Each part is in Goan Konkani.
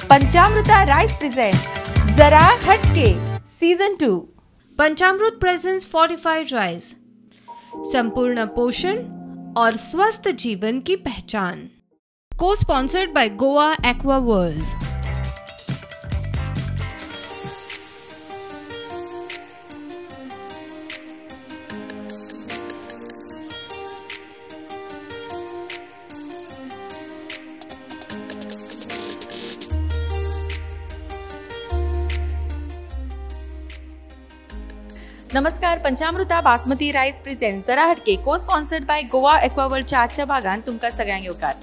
Panchamruta rice present Zara Hatke season 2। Panchamrut presents fortified rice, संपूर्ण पोषण और स्वस्थ जीवन की पहचान। को sponsored by Goa Aqua World. नमस्कार, पंचामृता बासमती रायस प्रेझेंट जरा हटके को स्पॉन्सर्ड बाय गोवा एक्वावर्ल्डच्या आजच्या भागान तुमकां सगळ्यांक येवकार।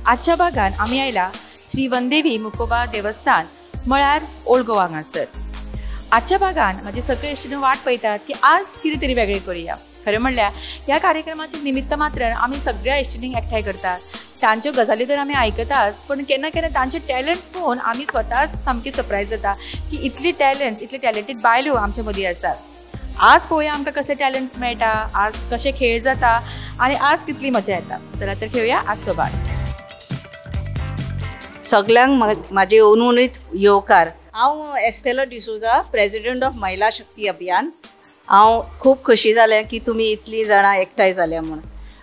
आजच्या भागान आमी आयला श्री वनदेवी मुकोबा देवस्थान म्हळ्यार ओल्ड गोवा हांगासर। आजच्या भागान म्हाजे सगळे इश्टीन वाट पळयतात की आज कितें तरी वेगळें करुया। खरें म्हणल्यार ह्या कार्यक्रमाचे निमित्त मात्र आमी सगळ्या इश्टिणींक एकठांय करतात, तांच्यो गजाली तर आमी आयकताच, पण केन्ना केन्ना तांचे टॅलंट्स पळोवन आमी स्वताच सामके सरप्रायज जाता की इतली टॅलंट्स, इतले टॅलंटेड बायलो आमच्या मदीं आसात। आज पळोवया आमकां कसले टॅलंट्स मेळटा, आज कशे खेळ जाता आनी आज कितली मजा येता। चला तर खेळुया आजचो भाग। सगळ्यांक म्हाजे अनउनीत येवकार। हांव एस्तेलो डिसोजा, प्रेजिडंट ऑफ महिला शक्ती अभियान। हांव खूब खोशी जालें की तुमी इतलीं जाणां एकठांय जाल्या म्हूण,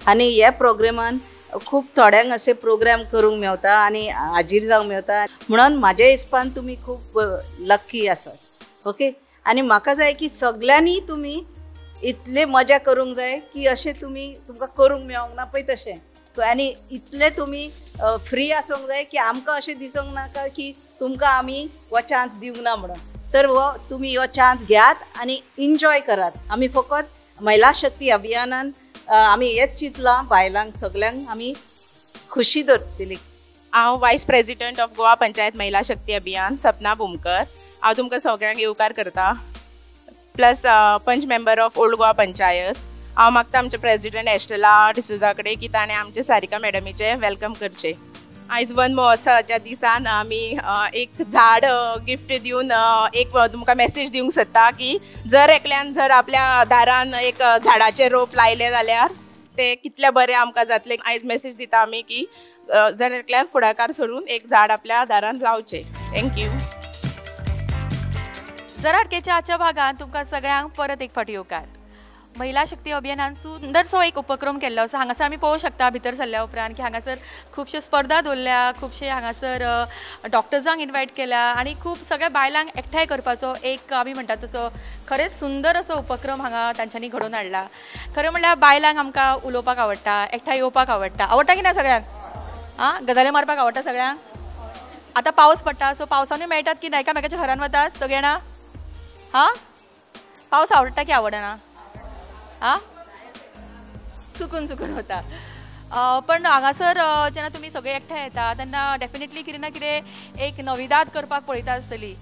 आनी ह्या प्रोग्रामान खूब थोड्यांक अशे प्रोग्राम करूंक मेवता आनी हाजीर जावंक मेवता, म्हणून म्हाज्या हिसपान तुमी खूब लक्की आसात। ओके, आनी म्हाका जाय की सगळ्यांनी तुमी इतले मजा करूंक जाय की अशें तुमी तुमकां करूंक मेळोंक ना पळय तशें, आनी इतले तुमी फ्री आसूंक जाय की आमकां अशें दिसूंक नाका की तुमकां आमी हो चान्स दिवंक ना म्हणून। तर हो तुमी हो चान्स घेयात आनी इन्जॉय करात। आमी फकत महिला शक्ती अभियानान आमी हेंच चिंतलां, बायलांक सगल्यांक आमी खुशी दवरतली। हांव vice president of Goa panchayat Mahila Shakti Abhiyan Sapna Bhumkar. हांव तुमकां सगळ्यांक येवकार करता, plus panch member of old Goa panchayat. हांव मागता आमचे प्रेजिडंट एस्टेला डिसोजा कडेन की ताणें आमचे सारिका मॅडमीचें welcome करचें। आयज वन महोत्सवाच्या दिसान आमी एक झाड गिफ्ट दिवन एक तुमकां मॅसेज दिवंक सोदता की जर एकल्यान जर आपल्या दारान एक झाडाचें रोप लायलें जाल्यार ते कितलें बरें आमकां जातलें। आयज मॅसेज दिता आमी की जर एकल्यान फुडाकार सोडून एक झाड आपल्या दारान लावचें। Thank you. जरा हटकेच्या आजच्या भागान तुमकां सगळ्यांक परत एक फावटी येवकार। महिला शक्ती अभियानान सुंदरसो एक उपक्रम केल्लो आसा। हांगासर आमी पळोवंक शकता भितर सरल्या उपरांत की हांगासर खुबश्यो स्पर्धा दवरल्या, खुबशे हांगासर डॉक्टर्सांक इनवायट केल्या आनी खूब सगळ्या बायलांक एकठांय करपाचो एक आमी म्हणटात तसो खरेंच सुंदर असो उपक्रम हांगा तांच्यांनी घडोवन हाडला। खरें म्हणल्यार बायलांक आमकां उलोवपाक आवडटा, एकठांय येवपाक आवडटा। आवडटा की ना सगळ्यांक? आं, गजाली मारपाक आवडटा सगळ्यांक? आतां पावस पडटा, सो पावसानूय मेळटात की ना एकामेकाच्या घरान वतात सगळे जाणां? हां, पावस आवडटा की आवडना? आं, चुकून चुकून वता। पण हांगासर जेन्ना तुमी सगळे एकठांय येता तेन्ना डेफिनेटली कितें ना कितें एक नविदाद करपाक पळयता आसतली।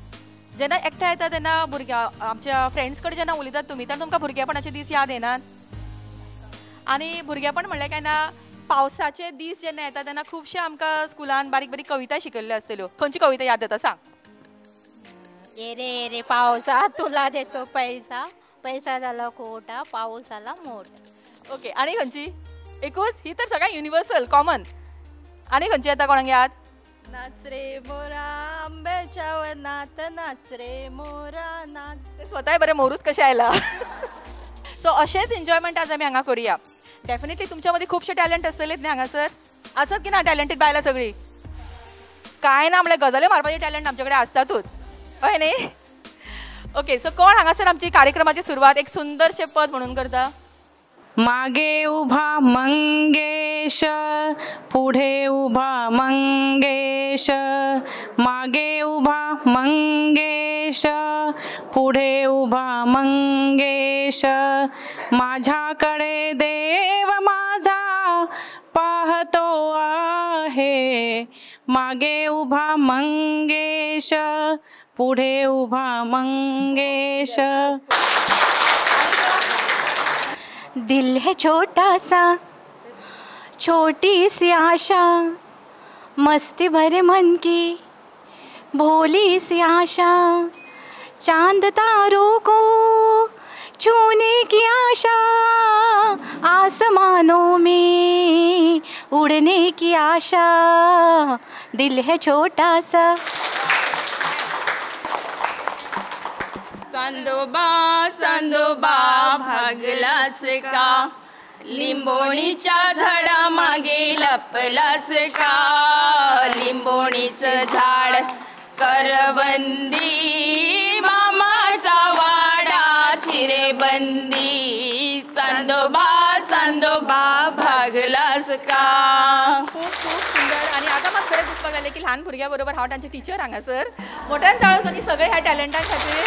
जेन्ना एकठांय येता तेन्ना भुरग्यां आमच्या फ्रेंड्स कडेन जेन्ना उलयतात तुमी तेन्ना तुमकां भुरगेपणाचे दीस याद येनात? आनी भुरगेपण म्हणलें काय ना पावसाचे दीस जेन्ना येता तेन्ना खुबशे आमकां स्कुलान बारीक बारीक कविता शिकयल्ल्यो आसतल्यो। खंयची कविता याद येता सांग? ये रे रे पावसा तुला देतो पैसा, पैसा झाला खोटा, पाऊस आला मोठा। ओके, आनी खंयची? एकूच ही तर सगळ्यांक युनिवर्सल कॉमन। आनी खंयची येता कोणाक याद? नाच रे मोरा आंब्याच्या वनात, नाच रे मोरा नाच। ते स्वताय बरें मोरूच कशें आयला। सो अशेंच एन्जॉयमेंट आज आमी हांगा करुया। डेफिनेटली तुमच्या मदीं खुबशे टॅलंट आसतलेच न्ही हांगासर? आसत की ना टॅलंटेड बायलां सगळीं? कांय ना म्हणल्यार गजाल्यो मारपाचे टॅलंट आमचे कडेन आसतातूच, हय न्ही? ओके, सो कोण हांगासर आमची कार्यक्रमाची सुरवात एक सुंदरशें पद म्हणून करता? मागे उभा मंगेश, पुढे उभा मंगेश, मागे उभा मंगेश, पुढे उभा मंगेश, माझ्याकडे देव माझा पाहतो आहे। मागे उभा मंगेश, पुढे उभा मंगेश। दिल है छोटा सा, छोटी सी आशा, मस्ती भरे मन की भोली सी आशा, चांद तारों को छूने की आशा, आसमानों में उड़ने की आशा, दिल है छोटा सा। चांदोबा चांदोबा भागलास का, लिंबोणीच्या झाडामागे लपलास का, लिंबोणीचं झाड करवंदी, मामाचा वाडा चिरेबंदी, चांदोबा चांदोबा भागलास का. खूप खूप सुंदर. आणि आता म्हाका खरें दिसपाक लागलें की ल्हान भुरग्या बरोबर हांव तांचे टिचर हांगासर मोठ्यान ताळो आनी सगळे ह्या टॅलंटा खातीर.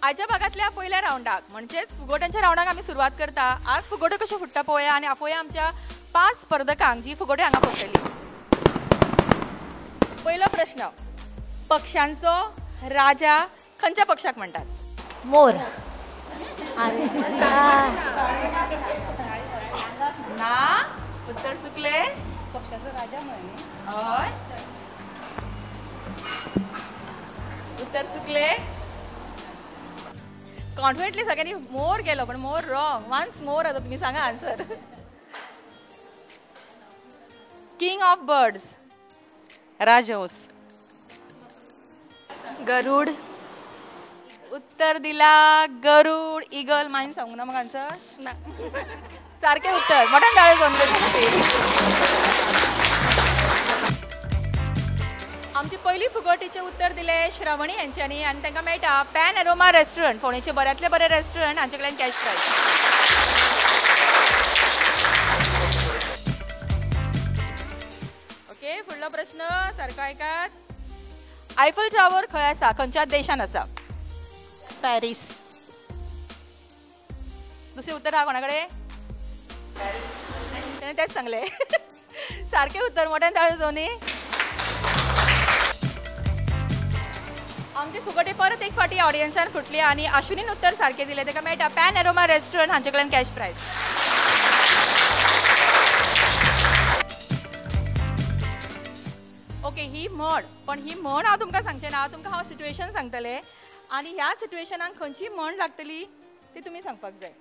आयच्या भागांतल्या पयल्या रावंडाक म्हणजेच फुगोट्यांच्या रावंडाक आमी सुरवात करता. आज फुगोट्यो कश्यो फुट्टा पळोवया आनी आपोवया आमच्या 5 स्पर्धकांक जी फुगोट्यो हांगा पडटली. पयलो प्रश्न, पक्षांचो राजा खंयच्या पक्षाक म्हणटात? मोर. ना, उत्तर चुकले. पक्षाचो राजा म्हळें. हय, उत्तर चुकले. कॉन्फिडंटली सगळ्यांनी मोर गेलो पण मोर रॉंग. Once more. आता तुम्ही सांगा आन्सर. King of birds. राजहंस. गरुड. उत्तर दिला गरुड. इगल मायन सांगू ना मग आन्सर ना. सारखे उत्तर. मोठ्यान ताळयो जावन. आमची पयली फुगोटीचें उत्तर दिलें श्रवणी हेंच्यांनी आनी तांकां मेळटा पॅन एरोमा रेस्टॉरंट, फोंडेचें बऱ्यांतलें बरें रेस्टॉरंट, हांचे कडल्यान कॅश प्रायज. ओके, फुडलो प्रश्न सारको आयकात. आयफल टावर खंय आसा, खंयच्या देशान आसा? पॅरीस. दुसरें उत्तर आहा कोणा कडेन? तेणें तेंच सांगलें. सारकें उत्तर. मोठ्यान ताळयो जावनी. आमची फुगोटी परत एक फावटी ऑडियन्सान फुटली आनी अश्विनीन उत्तर सारकें दिलें. ताका मेळटा पॅन एरोमा रेस्टॉरंट हांचे कडल्यान कॅश प्रायज. ओके, ही म्हण, पण ही म्हण हांव तुमकां सांगचें ना, हांव तुमकां हांव सिट्युएशन सांगतलें आनी ह्या सिट्युएशनाक खंयची म्हण लागतली ती तुमी सांगपाक जाय.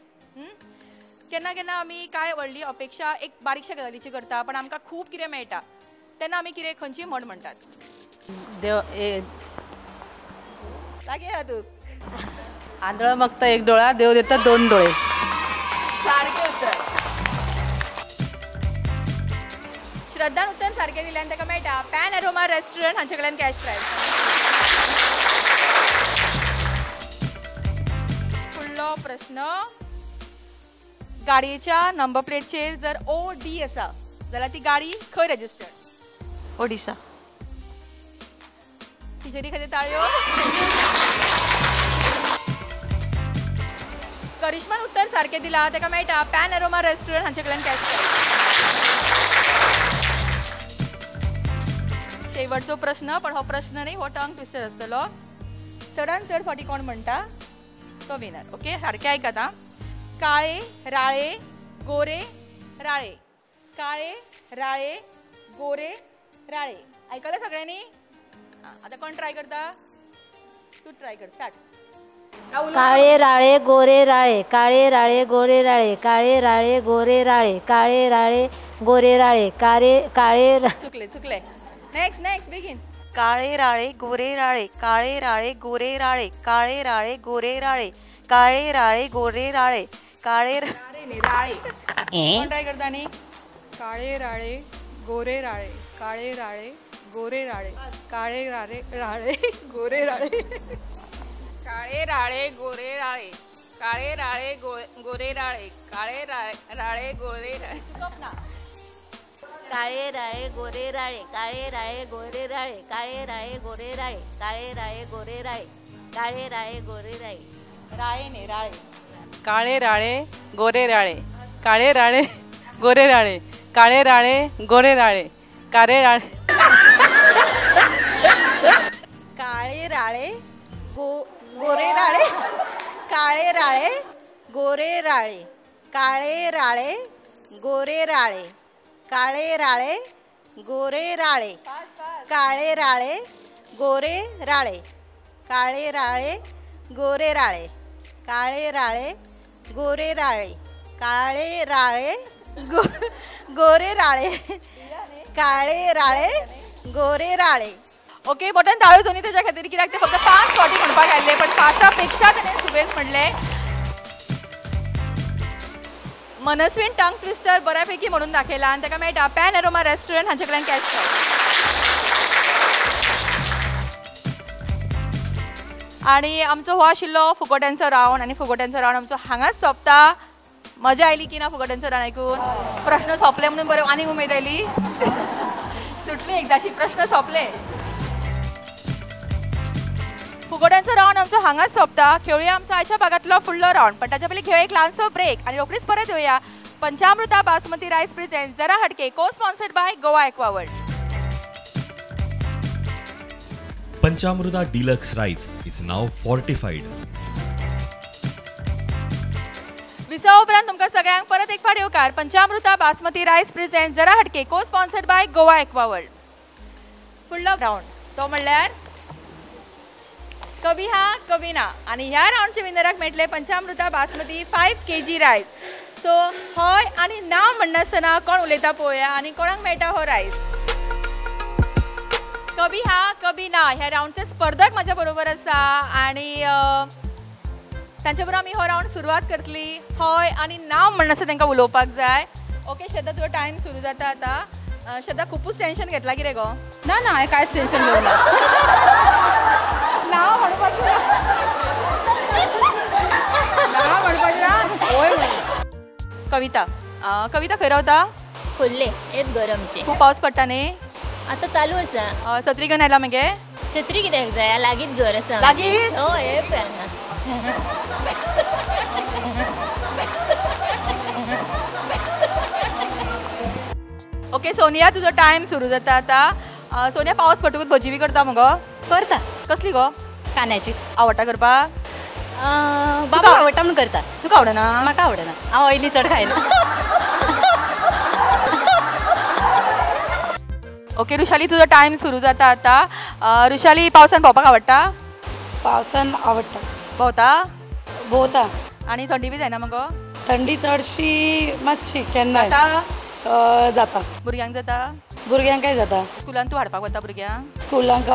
केन्ना केन्ना आमी कांय व्हडली अपेक्षा एक बारीकशा गजालीची करता पण आमकां खूब कितें मेळटा तेन्ना आमी कितें खंयची म्हण म्हणटात? देव लागीं या तूं. आंधळ मागता एक डोळा, देव देता 2 डोळे. सारकें उत्तर. श्रद्धान उत्तर सारकें दिलें आनी ताका मेळटा पॅन एरोमा रेस्टॉरंट हांचे कडल्यान कॅश प्रायज. फुडलो प्रश्न, गाडयेच्या नंबर प्लेटचेर जर ओ डी आसा जाल्यार ती गाडी खंय रजिस्टर्ड? ओडिसा. टिचरी खातीर ताळयो. करिश्मान उत्तर सारकें दिलां, ताका मेळटा पॅन एरोमा रेस्टॉरंट हांचे कडल्यान कॅश प्रायज. शेवटचो प्रश्न, पण हो प्रश्न न्ही, हो टंग ट्विस्टर आसतलो. चडान चड फावटी कोण म्हणटा तो विनर. ओके, सारकें आयकात आं. काळे राळे गोरे राळे, काळे राळे गोरे राळे. आयकलें सगळ्यांनी? आतां कोण ट्राय करता? तूं ट्राय कर. स्टार्ट. काळे राळे गोरे राळे, काळे राळे गोरे राळे, काळे राळे गोरे राळे, काळे राळे गोरे राळे, काळे काळे. चुकले चुकले. नेक्स्ट नेक्स्ट बेगीन. काळे राळे गोरे राळे, काळे राळे गोरे राळे, काळे राळे गोरे राळे, काळे राळे गोरे राळे, काळे राळे. कोण ट्राय करता न्ही? काळे राळे गोरे राळे, काळे राळे गोरे राळे, काळे राळे राळे गोरे राळे, काळे राळे गोरे राळे, काळे राळे गोरे राळे, काळे राळे गोरे राळे. काळे राळे गोरे राळे, काळे राळे गोरे राळे, काळे राळे गोरे राळे, काळे राळे गोरे राळे, काळे राळे गोरे राळे. राळे न्ही राळे. काळे राळे गोरे राळे, काळे राळे गोरे राळे, काळे राळे गोरे राळे, काळे राळे. काळे राळे गोरे राळे, काळे राळे गोरे राळे, काळे राळे गोरे राळे, काळे राळे गोरे राळे, काळे राळे गोरे राळे, काळे राळे गोरे राळे, काळे राळे गोरे राळे, काळे राळे गोरे राळे, काळे राळे गोरे राळे. ओके मोठ्यान ताळयो दोनी तेज्या खातीर कित्याक ते फक्त 5 फावटी म्हणपाक आयिल्ले पण 5 पेक्षा ताणें सुबेज म्हणलें. मनस्वीन टंग ट्विस्टर बऱ्यापैकी म्हणून दाखयला आनी ताका मेळटा पॅन एरोमा रेस्टॉरंट हांचे कडल्यान कॅश प्रायज. आनी आमचो हो आशिल्लो फुगोट्यांचो रावंड आनी फुगोट्यांचो रावंड आमचो हांगाच सोंपता. मजा आयली की ना फुगोट्यांचो रावंड आयकून? प्रश्न सोंपले म्हणून बरें आनीक उमेद आयली. सुटली एकदाशी प्रश्न सोंपले. फुगोट्यांचो रावंड आमचो हांगाच सोंपता. खेळुया आमचो आयच्या भागांतलो फुडलो रावंड पण ताच्या पयलीं घेवया एक ल्हानसो ब्रेक आनी रोखडीच परत येवया. पंचामृता बासमती रायस प्रेझेंट जरा हटके co sponsored by Goa Aquaworld. Panchamruta deluxe rice is now fortified. विसवा उपरांत तुमकां सगळ्यांक परत एक फावट येवकार. पंचामृता बासमती रायस प्रेझेंट जरा हटके co sponsored by Goa Aquaworld. फुडलो रावंड तो म्हणल्यार कभी हा कभी ना आनी ह्या रावंडच्या विनराक मेळटले पंचामृता बासमती 5 kg rice. सो हय आनी ना म्हणनासतना कोण उलयता पळोवया आनी कोणाक मेळटा हो रायस. कभी हा कभी ना ह्या रावंडचे स्पर्धक म्हाज्या बरोबर आसा आनी तांचे बरोबर आमी हो रावंड सुरवात करतली. हय आनी ना म्हणनासतना तांकां उलोवपाक जाय. ओके श्रद्धा तुजो टायम सुरू जाता आतां. श्रद्धा खुबूच टेंशन घेतला कितें गो? ना ना हांवें कांयच टेंशन घेवंक ना. ना म्हणपाचें ना म्हणपाचें ना हय म्हणून. कविता कविता खंय रावता? खोर्ले हेच घर आमचें. खूब पावस पडटा न्ही? आतां चालू आसा. सत्री घेवन आयला मगे? छत्री कित्याक जाय, लागींच घर आसा. लागींच? हय हे पळय हांगा. ओके सोनिया तुजो टायम सुरू जाता आतां. सोनिया पावस पडटकूच भजी बी करता मगो? करता. कसली गो? कांद्याची. आवडटा करपाक? बाबा आवडटा म्हणून करता. तुका आवडना? म्हाका आवडना, हांव ऑयली चड खायना. ओके ऋषाली तुजो टायम सुरू जाता आतां. ऋषाली पावसान भोंवपाक आवडटा? पावसान आवडटा. भोंवता? भोंवता. आनी थंडी बी जायना मगो? थंडी चडशी मातशी केन्ना जाता. भुरग्यांक जाता? भुरग्यांक काय जाता. स्कुलान तूं हाडपाक वता भुरग्यांक? स्कुलांक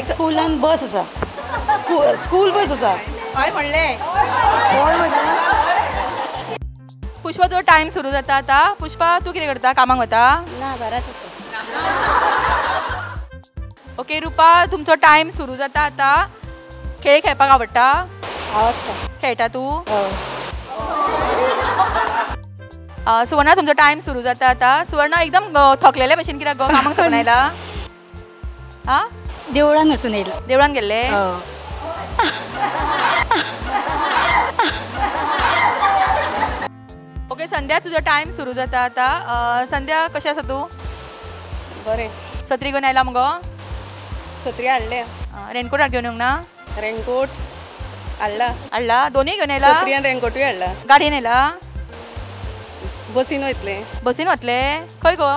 स्कुलान बस आसा, स्कूल बस आसा. हय म्हणलें. पुष्पा तुजो टायम सुरू जाता आतां. पुष्पा तूं कितें करता, कामाक वता? ना घरांत आसा. ओके रुपा तुमचो टायम सुरू जाता आतां. खेळ खेळपाक आवडटा? आवडटा. खेळटा तूं? सुवर्णा तुमचो टायम सुरू जाता आतां. सुवर्णा एकदम थकलेले भशेन कित्याक गो, कामाक साकून आयला? आं देवळान वचून येयला. देवळान गेल्ले? ओके संध्या तुजो टायम सुरू जाता आतां. संध्या कशें आसा तूं? बरें. सत्री घेवन आयला मगो? सत्री हाडल्या. रेनकोट घेवन येवंक ना? रेनकोट हाडला. हाडला? दोनूय घेवन आयला? सत्री आनी रेनकोटूय हाडला. गाडयेन आयला? बसीन वयतले. बसीन वतले? खंय गो?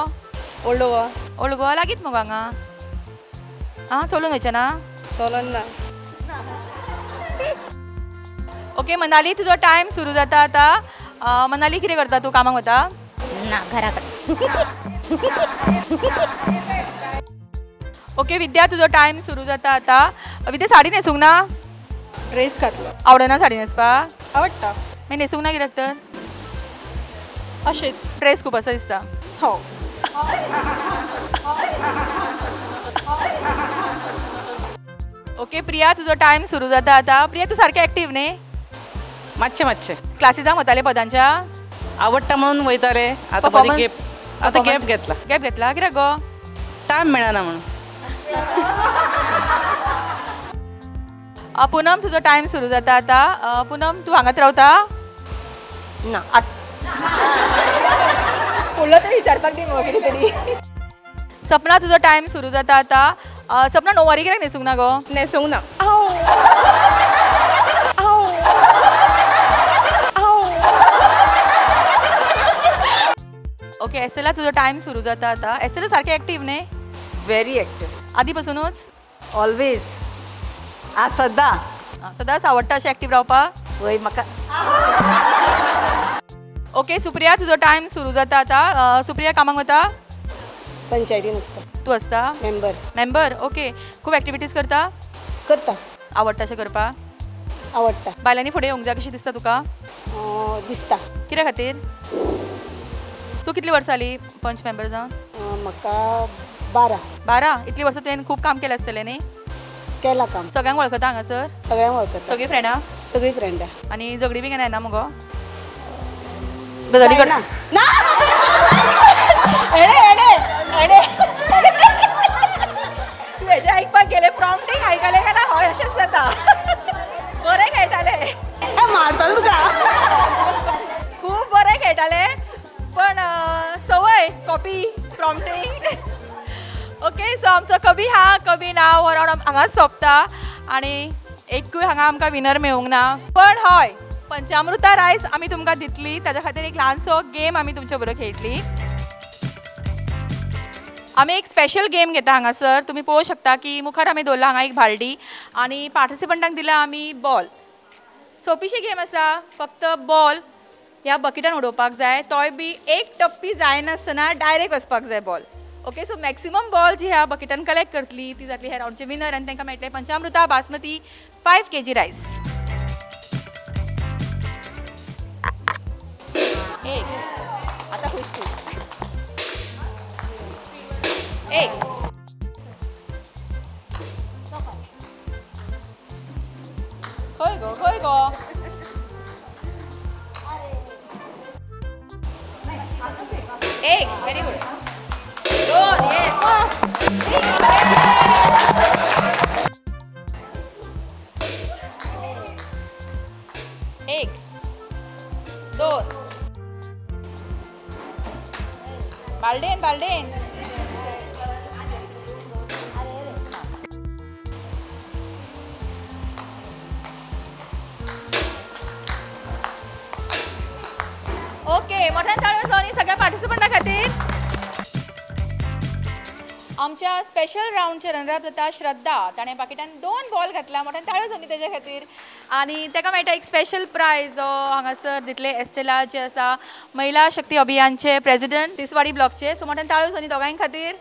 ओल्ड गोवा. ओल्ड गोवा लागींच मगो हांगा. आं चलून वयचें ना? चलोन ना. ओके मनाली तुजो टायम सुरू जाता आतां. मनाली कितें करता तूं, कामाक वता? ना घरा कडेन. ओके विद्या तुजो टायम सुरू जाता आतां. विद्या साडी न्हेसूंक ना? ड्रेस घातलो. आवडना साडी न्हेसपाक? आवडटा. मागीर न्हेसूंक ना कित्याक तर? अशेंच. ड्रेस खूब आसा दिसता. हो. ओके प्रिया तुजो टायम सुरू जाता आतां. प्रिया तूं सारकें एक्टीव न्ही? मातशें मातशें. क्लासीसांक वताले पदांच्या? आवडटा म्हणून वयताले. आतां गॅप, आतां गॅप घेतला. गॅप घेतला कित्याक गो? टायम मेळना म्हणून. पुनम तुजो टायम सुरू जाता आतां. पुनम तूं हांगाच रावता? ना. फुडलो तरी विचारपाक दी मगो कितें तरी. सपना तुजो टायम सुरू जाता आतां. सपना णववारी कित्याक न्हेसूंक ना गो? न्हेसूंक ना. ओके एसेला तुजो टायम सुरू जाता आतां. एसेला सारकें एक्टीव न्ही? Very active. आदी पासुनूच? ऑलवेज. आ सदां. सदांच आवडटा अशें एक्टीव रावपाक? वय म्हाका. ओके सुप्रिया तुजो टायम सुरू जाता आतां. सुप्रिया कामाक वता? पंचायतीन आसता. तूं आसता? मेंबर. Member, okay. खूब एक्टिविटीज करता? करता. आवडटा अशें करपाक? आवडटा. बायलांनी फुडें येवंक जाय कशें दिसता तुका? दिसता. कित्या खातीर? तूं कितली वर्सां जाली पंच मेंबर जावन? म्हाका 12. 12? इतली वर्सां तुवें खूब काम केलें आसतलें न्ही? केलां काम. सगळ्यांक वळखता हांगासर? सगळ्यांक वळखता. सगळीं फ्रेंडां? सगळीं फ्रेंडां. आनी झगडी बी केन्ना येना मुगो? गजाली करना. तूं हेजें आयकपाक गेलें, प्रॉम्प्टींग आयकलें काय ना? हय, अशेंच जाता. बरें खेळटालें. मारतलो तुका. खूब बरें खेळटालें, पण संवय कॉपी प्रॉम्प्टींग. ओके, सो आमचो कभी हा कभी ना हो रावंड हांगाच सोंपता आनी एकूय हांगा आमकां विनर मेळूंक ना. पण हय, पंचामृता रायस आमी तुमकां दितली. ताच्या खातीर एक ल्हानसो गेम आमी तुमचे बरोबर खेळटली. आमी एक स्पेशल गेम घेता हांगासर. तुमी पळोवंक शकता की मुखार आमी दवरला हांगा एक बालडी आनी पार्टिसिपंटांक दिला आमी बॉल. सोंपीशी गेम आसा, फक्त बॉल ह्या बकेटान उडोवपाक जाय, तोय बी एक टप्पी जायनासतना डायरेक्ट वचपाक जाय ball. Okay, so maximum ball जी ह्या बकेटान कलेक्ट करतली ती जातली ह्या रावंडचे विनर आनी तांकां मेळटले पंचामृता बासमती 5 kg rice. एक, आता खुश तूं. एक, खंय गो, खंय गो? एक, व्हेरी गुड. 2, येस. एक, 2, बालडेन बालडेन. ओके, मोठ्यान ताळयो जावनी सगळ्या पार्टिसिपंटा खातीर. आमच्या स्पेशल रावंडचे रनर अप जाता श्रद्धा. ताणें पाकिटान 2 बॉल घातला. मोठ्यान ताळयो जावनी तेज्या खातीर. आनी ताका मेळटा एक स्पेशल प्रायज जो हांगासर दितले एस्टेला, जे आसा महिला शक्ती अभियानचे प्रेजिडंट तिसवाडी ब्लॉकचे. सो मोठ्यान ताळयो जावनी दोगांय खातीर.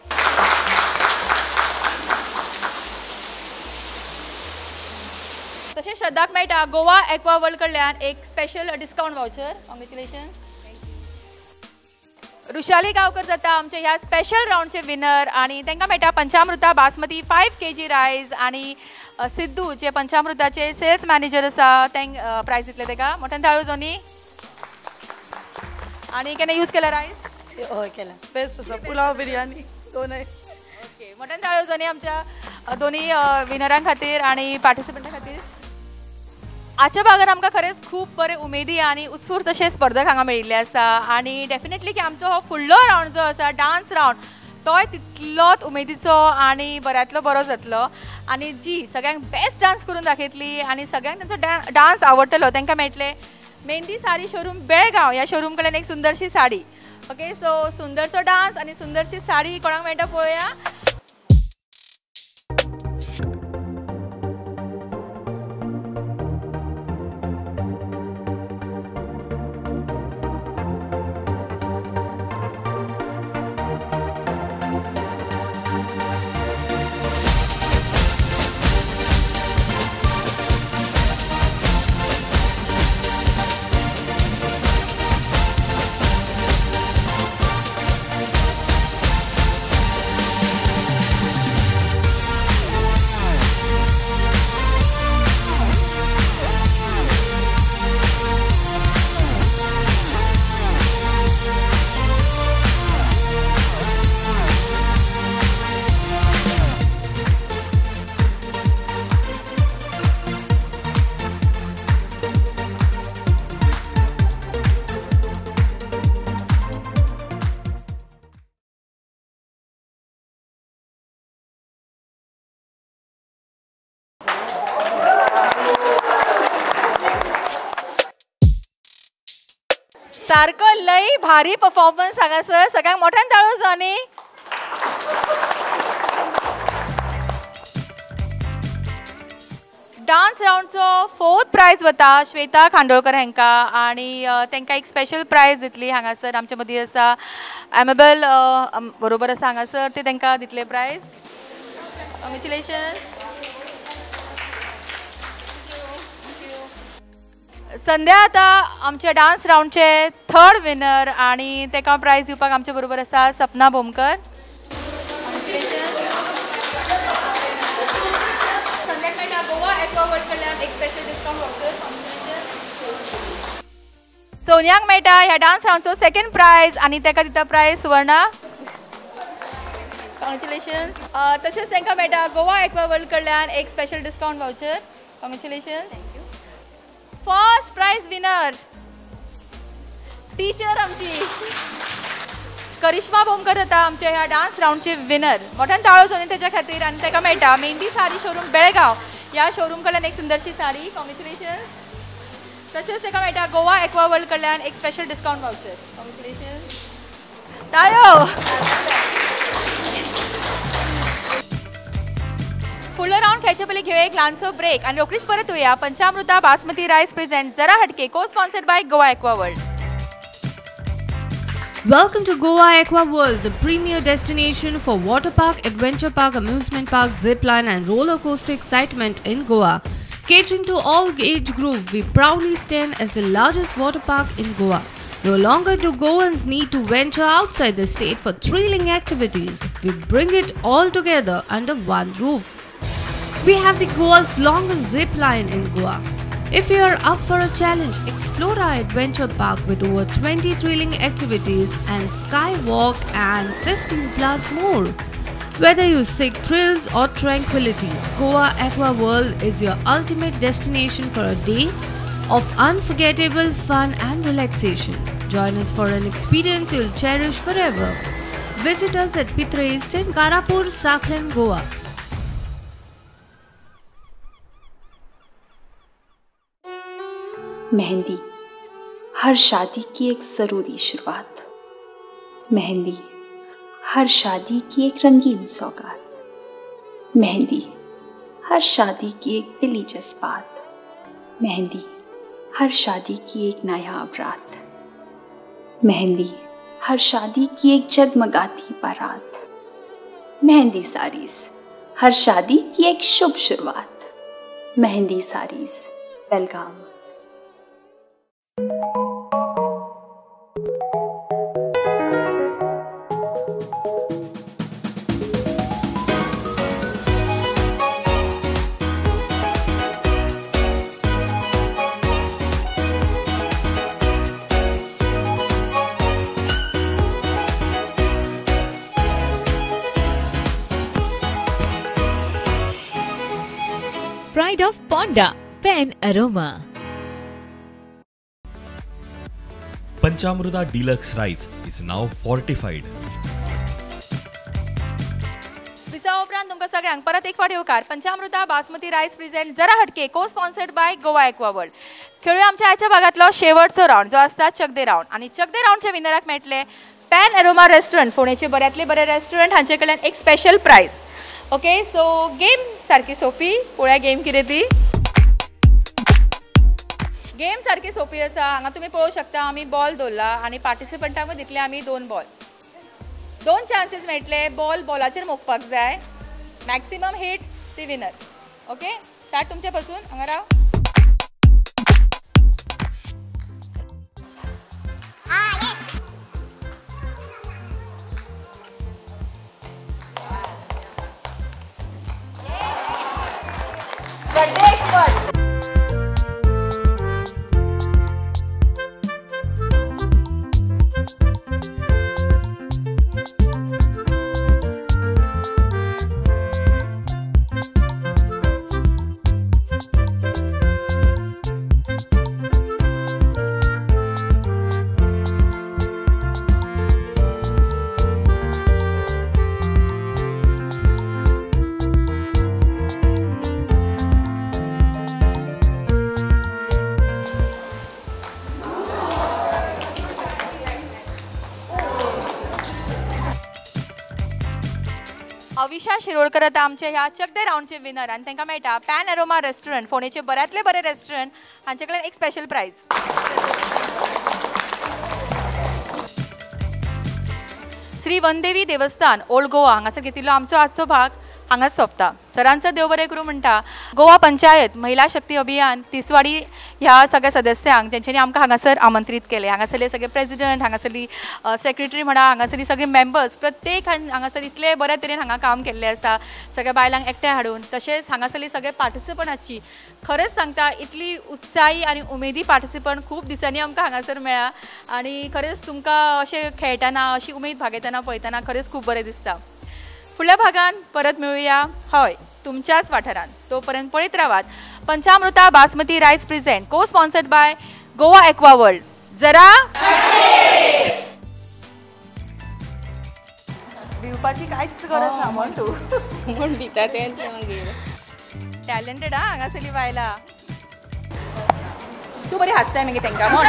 तशें श्रद्धाक मेळटा गोवा एक्वा वर्ल्ड कडल्यान एक special discount voucher. Congratulations. Rushali Gaonkar जाता आमच्या ह्या स्पेशल रावंडचे विनर आनी तांकां मेळटा पंचामृता बासमती 5 kg rice. आनी सिद्धू जे पंचामृताचे सेल्स मॅनेजर आसा तांकां प्रायज दितले ताका. मोठ्यान ताळयो जावनी. आनी केन्ना यूज केला रायस? हय, केला. बेस्ट आसा. पुलाव, बिरयानी दोनय. ओके, मोठ्यान ताळयो जावनी आमच्या दोनूय विनरां खातीर आनी पार्टिसिपंटा खातीर. आजच्या भागान आमकां खरेंच खूब बरे उमेदी आनी उत्स्फूर्त अशे स्पर्धक हांगा मेळिल्ले आसा आनी डेफिनेटली की आमचो हो फुडलो रावंड जो आसा डान्स रावंड तोय तितलोच उमेदीचो आनी बऱ्यांतलो बरो जातलो. आनी जी सगळ्यांक बेस्ट डान्स करून दाखयतली आनी सगळ्यांक तांचो डान्स आवडटलो तांकां मेळटले मेहंदी साडी शोरूम बेळगांव ह्या शोरूम कडल्यान एक सुंदरशी साडी. ओके, सो सुंदरचो डान्स आनी सुंदरशी साडी कोणाक मेळटा पळोवया. सारको लय भारी परफॉर्मन्स हांगासर. सगळ्यांक मोठ्यान ताळयो जावनी. डान्स रावंडचो फोर्थ प्रायज वता श्वेता खांडोळकर हांकां आनी तांकां एक स्पेशल प्रायज दितली हांगासर आमचे मदीं आसा एमेबल बरोबर आसा हांगासर ते तांकां दितले प्रायज. कॉंग्रेच्युलेशन्स. संध्या आतां आमच्या डान्स रावंडचे थर्ड विनर आनी ताका प्रायज दिवपाक आमचे बरोबर आसा सपना भोमकर. संध्याक मेळटा गोवा एक्वा वर्ल्ड कडल्यान एक स्पेशल डिस्कावंट वाउचर. सोनियाक मेळटा ह्या डान्स रावंडचो सेकंड प्रायज आनी ताका दिता प्रायज सुवर्णा. कॉंग्रेच्युलेशन्स. तशेंच तांकां मेळटा गोवा एक्वा वर्ल्ड कडल्यान एक special discount voucher. Congratulations. First prize winner teacher आमची करिश्मा भोमकर जाता आमच्या ह्या डान्स रावंडचे विनर. मोठ्यान ताळो जावन तेच्या खातीर आनी ताका मेळटा मेहंदी साडी शोरूम बेळगांव ह्या शोरूम कडल्यान एक सुंदरशी साडी. कॉंग्रेच्युलेशन्स. तशेंच ताका मेळटा गोवा एक्वा वर्ल्ड कडल्यान एक स्पेशल डिस्कावंट वाउचर. कॉंग्रेच्युलेशन्स. ताळयो. फुडलो रावंड खेळचे पयलीं घेवया एक ल्हानसो ब्रेक आनी रोखडीच परत येवया. पंचामृता बासमती रायस प्रेझेंट जरा हटके co sponsored by Goa Aqua World. Welcome to Goa Aqua World, the premier destination for water park, adventure park, amusement park, zip line and roller coaster excitement in Goa. Catering to all age group, we proudly stand as the largest water park in Goa. No longer do Goans need to venture outside the state for thrilling activities. We bring it all together under one roof. We have the Goa's longest zip line in Goa. If you are up for a challenge, explore our adventure park with over 20 thrilling activities and skywalk and 15 plus more. Whether you seek thrills or tranquility, Goa Aqua World is your ultimate destination for a day of unforgettable fun and relaxation. Join us for an experience you'll cherish forever. Visit us at Pitre Estate, Karapur, Sakhlem, Goa. Mehndi हर शादी की एक ज़रूरी शुरुआत, मेहंदी हर शादी की एक रंगीन सौगात, मेहंदी हर शादी की एक दिली जज्बात, मेहंदी हर शादी की एक नायाब रात, मेहंदी हर शादी की एक जगमगाती बारात, मेहंदी साड़ीज हर शादी की एक शुभ शुरुआत, Mehndi saris Belgaum. Pride of Ponda, Pen Aroma. Panchamruta Deluxe Rice is now fortified. विसा उपरांत तुमकां सगळ्यांक परत एक फावट येवकार. पंचामृता बासमती रायस प्रेझेंट जरा हटके co sponsored by Goa Aqua World. खेळूया आमच्या आयच्या भागांतलो शेवटचो रावंड जो आसता चकदे रावंड आनी चकदे रावंडच्या विनराक मेळटले पॅन एरोमा रेस्टॉरंट फोंडेचे बऱ्यांतले बरे रेस्टॉरंट हांचे कडल्यान एक special prize. Okay, so game सारकी सोपी. पळोवया गेम कितें ती. गेम सारकी सोपी आसा. हांगा तुमी पळोवंक शकता आमी बॉल दवरला आनी पार्टिसिपंटांकूय दितले आमी दोन बॉल. दोन चान्सीस मेळटले. बॉल बॉलाचेर मोखपाक जाय. मॅक्सिमम हिट्स ती विनर. ओके, स्टार्ट तुमचे पासून. हांगा राव. गड्डे expert. अविशा शिरोडकर आतां आमचे ह्या चकदे रावंडचे विनर आनी तांकां मेळटा पॅन अरोमा रेस्टॉरंट, फोंडेचे बऱ्यांतले बरे रेस्टॉरंट, हांचे कडेन एक स्पेशल प्रायज. श्री वनदेवी देवस्थान ओल्ड गोवा हांगासर घेतिल्लो आमचो आजचो भाग हांगाच सोंपता. सरांचो देव बरें करूं म्हणटा. गोवा पंचायत महिला शक्ती अभियान तिसवाडी ह्या सगळ्या सदस्यांक जेंच्यांनी आमकां हांगासर आमंत्रीत केलें. हांगासरले सगळे प्रेजिडंट, हांगासरली सेक्रेटरी म्हणा, हांगासरली सगळे मेंबर्स, प्रत्येक हांगासर इतले बऱ्या तरेन हांगा काम केल्लें आसा सगळ्या बायलांक एकठांय हाडून. तशेंच हांगासरली सगळे पार्टिसिपंट आसची, खरेंच सांगता इतली उत्साही आनी उमेदी पार्टिसिपंट खूब दिसांनी आमकां हांगासर मेळ्ळा आनी खरेंच तुमकां अशें खेळटना अशी उमेद भागयतना पळयतना खरेंच खूब बरें दिसता. फुडल्या भागान परत मेळुया, हय तुमच्याच वाठारान. तोपर्यंत पळयत रावात Panchamruta basmati rice present co sponsored by Goa Aqua World. जरा भिवपाची कांयच गरज ना म्हण तूं म्हण भिता तें मागीर टॅलेंटेड हा हांगासरली बायलां. तूं बरी हांसताय मागीर तांकां म्हण.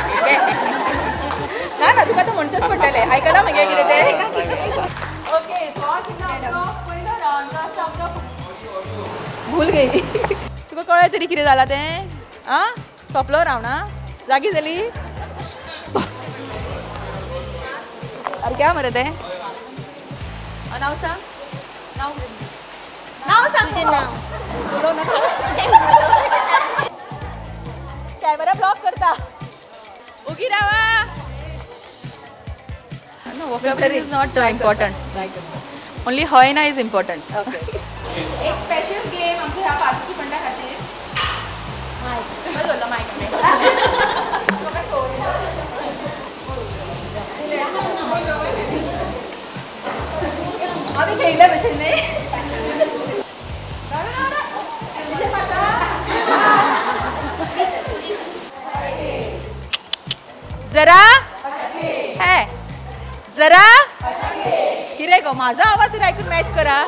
ना ना तुका तर म्हणचेंच पडटलें. आयकलां मागीर कितें तें? ओके, सो आमचो पयलो रावंड आसा आमचो भूल गई. तुका कळ्ळें तरी कितें जालां तें? आं सोंपलो रावंड? आं जागी जाली? अरे क्या मरे तें? नांव सांग. नांव नांव सांग. कॅमेरा ब्लॉक करता. उगी रावा. No, vocabulary is not important. Only hoina is important. Okay. एक स्पेशल गेम आमच्या ह्या पार्टिसिपंटा खातीर. मायक दवरला मायक. आमी खेळिल्ल्या भशेन न्ही. जरा हे जरा कितें गो माझा आवाज तरी आयकून मॅच करा.